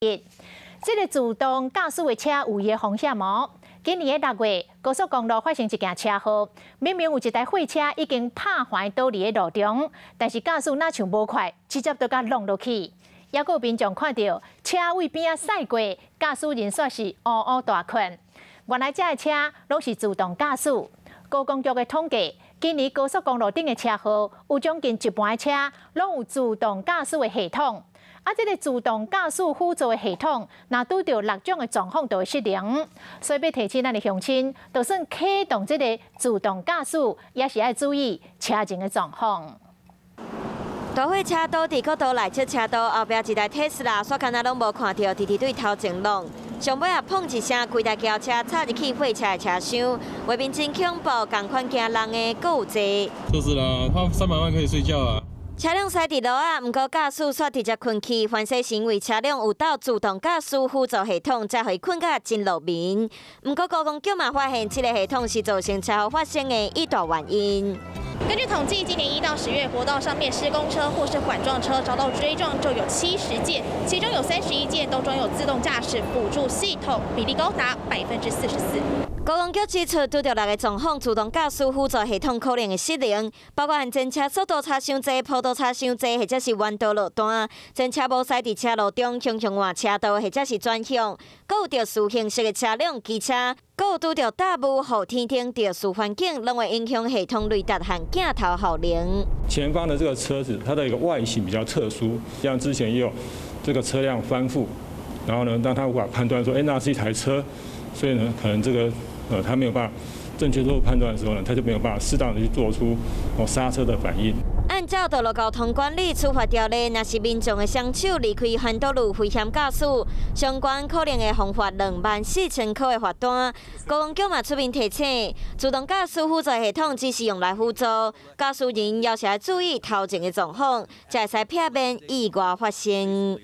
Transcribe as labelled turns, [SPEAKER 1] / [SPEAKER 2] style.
[SPEAKER 1] 這个自動駕駛的車有伊的風險哦。今年的6月，高速公路發生一件車禍，明明有一台貨車已經拍橫倒佇咧路中，但是駕駛若像無快，直接就共挵落去。猶閣有民眾看著車位邊仔駛過，駕駛人煞是烏烏大睏。原來這个車攏是自動駕駛。高公局的統計，今年高速公路頂的車禍有將近一半的車攏有自動駕駛的系統。啊，這个自動駕駛輔助的系統，若拄著六種的狀況就會失靈，所以欲提醒咱的鄉親，就算啟動這个自動駕駛，也是愛注意車前的狀況。
[SPEAKER 2] 大貨車倒佇國道內側車道後壁一台特斯拉，煞敢若攏無看著，直直對頭前挵。上尾仔砰一聲，規台轎車插入去貨車的車廂，畫面真恐怖，仝款驚人的閣有濟。
[SPEAKER 3] 就是啦，他300萬可以睡覺啊。
[SPEAKER 2] 車輛駛佇路仔，毋過駕駛煞直接睏去，凡勢是因為車輛有鬥自動駕駛輔助系統，才予伊睏甲真落眠。毋過高公局嘛發現，這个系統是造成車禍發生的一大原因。
[SPEAKER 4] 根據統計，今年1到10月，國道上面施工車或是緩撞車遭到追撞就有70件，其中有31件都裝有自動駕駛輔助系統，比例高達44%。
[SPEAKER 2] 高公局指出，拄著六个狀況，自動駕駛輔助系統可能會失靈，包括前車速度差傷濟、坡度差傷濟，或者是彎道路段，前車無駛佇車路中，雄雄換車道，或者是轉向，閣有著自行式的車輛、機車，閣有拄著大霧、雨天等特殊環境，攏會影響系統雷達和鏡頭效能。
[SPEAKER 3] 前方的這個車子，它的一個外形比較特殊，像之前也有這個車輛翻覆，然後呢，讓他無法判斷說，欸，那是一台車，所以呢，可能這個。他沒有辦法正確做出判斷的時候呢，他就沒有辦法適當的去做出剎車的反應。
[SPEAKER 2] 按照道路交通管理處罰條例，若是民眾的雙手離開環道路危險駕駛，相關可能會罰款24,000塊的罰單。高公局嘛出面提醒，自動駕駛輔助系統只是用來輔助，駕駛人猶是愛注意頭前的狀況，才會使避免意外發生。